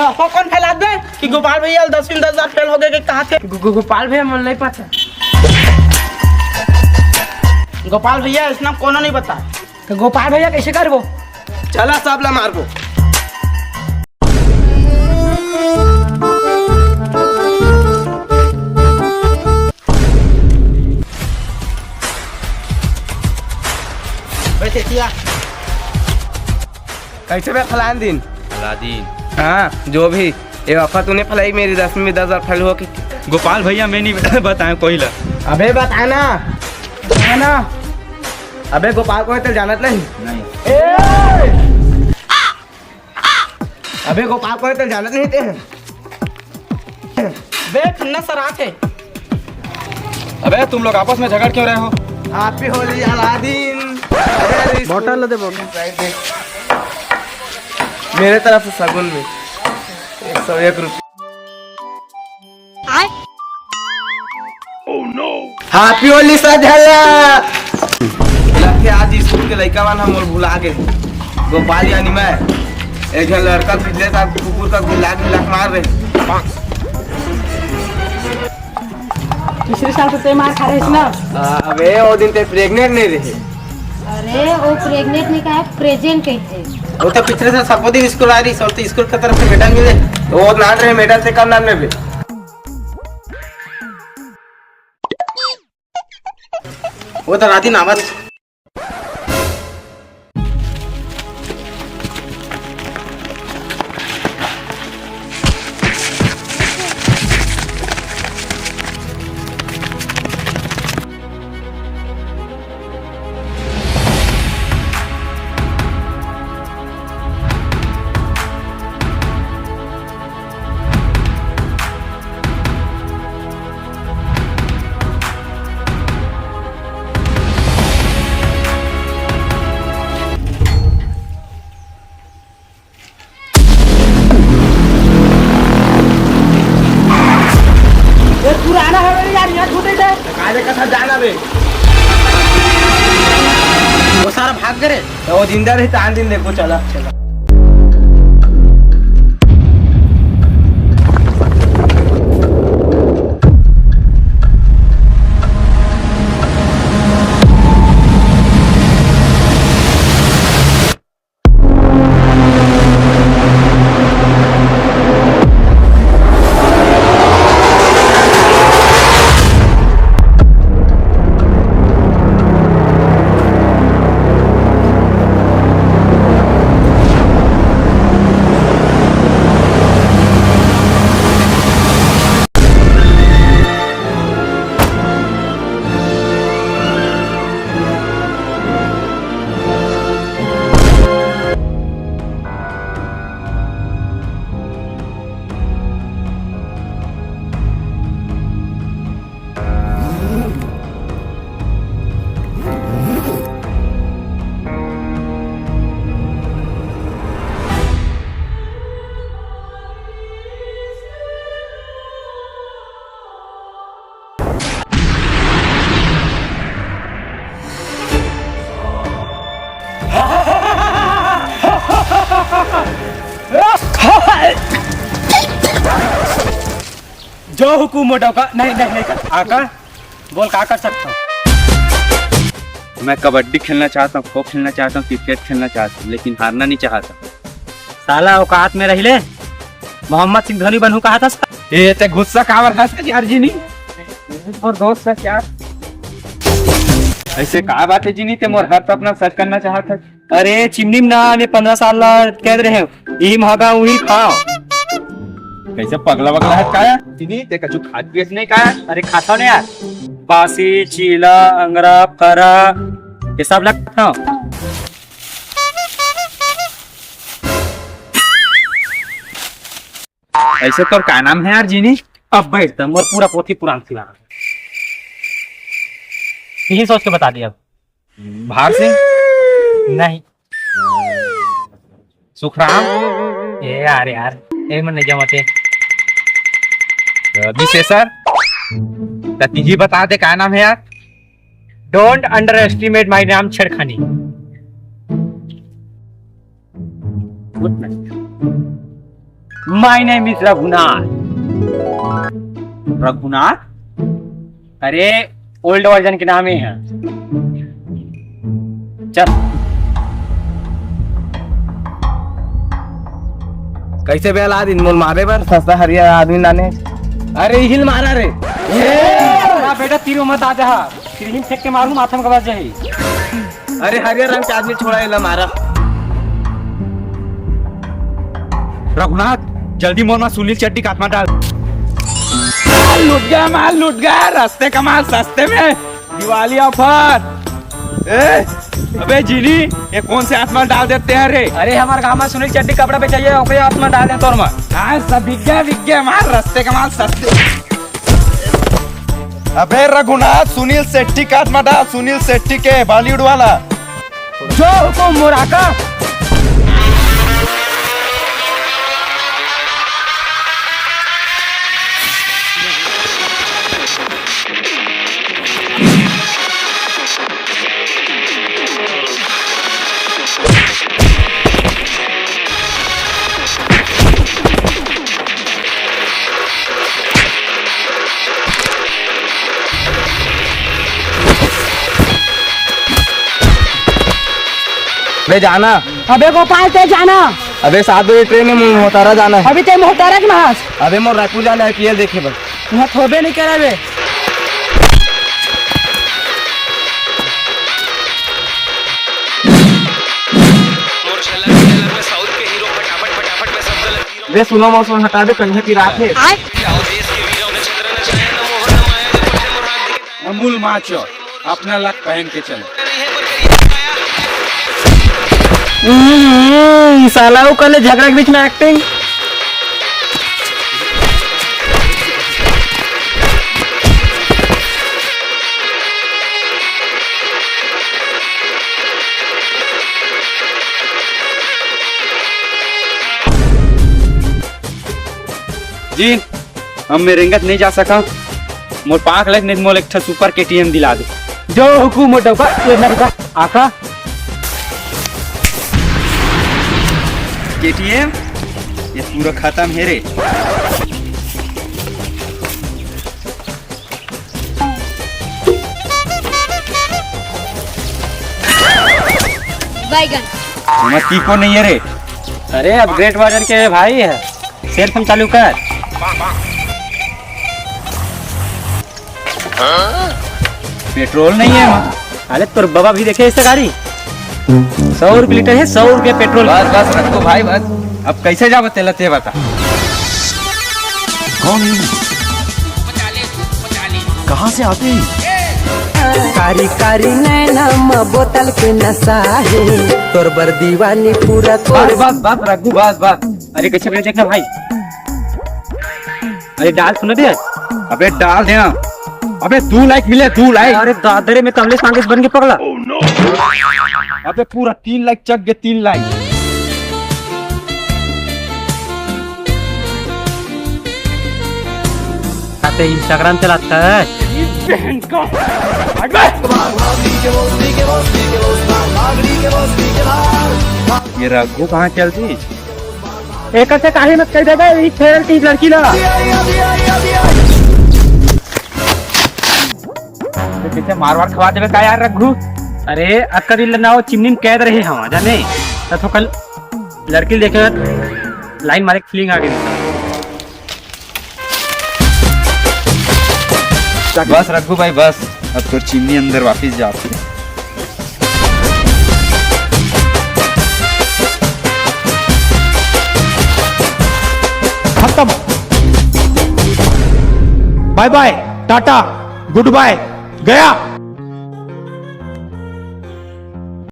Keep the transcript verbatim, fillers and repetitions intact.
अफवाह कौन फैलात बे कि गोपाल भैया दसवीं में दस हजार फेल हो गए के कहा थे? गो-, गो-, गोपाल भैया, मोला नहीं पता। गोपाल भैया, इसना कोनो नहीं पता। तो गोपाल भैया कैसे करबो? चला, सब ला मारबो। बे, सेठिया। कैसे बे फलान दिन? फलादीन। हाँ, जो भी। ये अफवाह तूने फैलाई मेरी दसवीं में दस हजार फेल हो के। गोपाल भैया, मैं नहीं बताया कोई ला। अबे बता ना, बता ना। अबे गोपाल कौन है तेरे जानत नहीं? नहीं। ए! अबे गोपाल कौन है तेरे जानत नहीं ते? बे खन्ना सरात है। अबे तुम लोग आपस में झगड़ क्यों रहे हो? Happy Holi Aladdin. बॉटल दे, बॉटल। मेरे तरफ से सगुन में एक सौ एक रुपये। Happy Holi साझला। लगथे आज स्कूल के लइका मन ह मोर भुला गे। गोपाल यानी मैं, एक झन लड़का बिजले का कुकुर का गुल्ला गुल्ला मार रहे। पिछले साल तो ते मार खा रहे ना। आ, अबे वो दिन ते प्रेग्नेंट नहीं रहे। अरे वो प्रेग्नेंट नहीं कहा, प्रेजेंट कहते हैं। वो तो पिछले साल सबो दिन स्कूल आ रही, सब तो स्कूल की तरफ से मेडल मिले। वो नान रहे मेडल से कम नान में भी। वो तो राती नावत। ये पुराना है मेरे यार, यहाँ छूटे थे। काले का साथ जाना बे। वो सारा भाग गए रे। तो वो जिंदा रही, तान दिन देखो, चला, चला। जो हुकुम मोटा का, नहीं, नहीं, नहीं कर। आका, बोल, का कर सकता हूँ? मैं कबड्डी खेलना चाहता हूँ, खो खेलना चाहता हूँ, क्रिकेट खेलना चाहता हूँ, लेकिन हारना नहीं चाहता। साला औकात में रही ले, मोहम्मद सिंह धोनी बनहूँ कहा था। ए, ते गुस्सा काबर हस यार जी नहीं? और दोस्त है क्या? ऐसे का बात है जी नहीं, ते मोर हर सपना सच करना चाहत है। अरे चिमनी में ना, मैं पंद्रह साल ला कैद रहे हूँ, यही महंगा वही खाओ। कैसे पगला वगला है का? जी नहीं, ते कछु खात पियत नहीं का? अरे खाता हूँ ना यार, बासी, चीला, अंगरा, फरा, ये सब लगता हूँ। ऐसे तोर का नाम है यार जीनी? अब बैठ, तब मोर पूरा पोथी पुराण सिला। यही सोच के बता दिया। भार सिंह? नहीं। सुखराम? ए यार, यार, ए मन नहीं जमते। विशेषर? त तीजी बता दे, का नाम है यार? Don't underestimate my नाम छेड़खानी। Good night। My name is Raghunath. Raghunath? अरे, ओल्ड वर्जन के नाम हे। चल। कइसे बे लादिन मोला मारे बर? सस्ता हरियर आदमी लाने। अरे, इही ल मारा रे। ए, बेटा, तीर मत आ जा। फिर ही फेंक के मारू, माथा में गवा जाही। अरे, हरियर रंग के आदमी छोड़ा, एला मारा। रघुनाथ, जल्दी मोर मा सुनील चड्डी के आत्मा डाल। माल लूट गया, माल लूट गया, रस्ते का माल सस्ते में, दिवाली ऑफर। ए, अबे जीनी, ये कौन से आत्मा डाल देते हैं रे? अरे, हमारे गांव में सुनील चड्डी कपड़ा बेचाइए, ओकरे आत्मा डाल दे तोर मा। हाँ, सब बिक गया, बिक गया माल, रस्ते का माल सस्ते। अबे रघुनाथ, सुनील शेट्टी के आत्मा डाल, सुनील शेट्टी के, बॉलीवुड वाला। जो हुकुम मोर आका। बे जाना। अबे गोपाल, ते जाना। अबे सात बजे ट्रेन हे, मोहतारा जाना हे। अभी ते मोहतारा के नहास। अबे मोर रायपुर जाना हे, आईपीएल देखे बर। वहाँ थोबे नहीं करा बे। बे सुनो मौसम हटा दे, कहीं पिरात हे। अमूल माचो, अपना लक पहन के चलो। हम्म, साला ओकर ले झगड़ा के बीच में एक्टिंग। जी, अब मैं रेंगत नहीं जा सका। मोर पाक लग नहीं, मोला एक ठो सुपर केटीएम दिला दे। जो हुकुम मोटा का, ये ना का, आका। केटीएम, ये पूरा खत्म हे रे। बैगन। एमा तीको नहीं हे रे। अरे, अपग्रेड वर्जन के भाई हे। सेल्फ में चालू कर। पेट्रोल नहीं हे एमा। अरे, तोर बाबा भी देखे ऐसा गाड़ी? सौ रुपये लीटर हे, सौ रुपये पेट्रोल। बस, बस, रख दो भाई, बस। अब कैसे जाबो तेला, ते बता। कौन है? कहाँ से आते हैं? कारी कारी नैना म बोतल के नशा हे, तोर बर दीवानी पूरा बस, तोर बस, बस, रघु, बस, बस। अरे, कैसे बने देखना भाई? अरे, डाल सुन दे। अबे, डाल देना। अबे, दू लाइक मिले, दू लाइक। अरे दादा रे, मैं तो अमलेश कांग्रेस बन के पगला। अबे, पूरा तीन लाइक चक गे, तीन लाइक। अबे, Instagram चलाता है। ये रघु कहाँ चल दी? एकर से काहे मत कह देबे, ई फेरल की लड़की ला। तो पीछे मार वार खवा देबे का यार रघु? अरे, अक्का दिल ना हो, चिमनी में कैद रहे हम, जाने? तो, तो कल लड़की देखे, लाइन मारे, फीलिंग आ गई। बस रघु भाई, बस, अब तोर चिमनी अंदर वापिस जात हे। खत्म। बाय बाय, टाटा, गुड बाय, गया।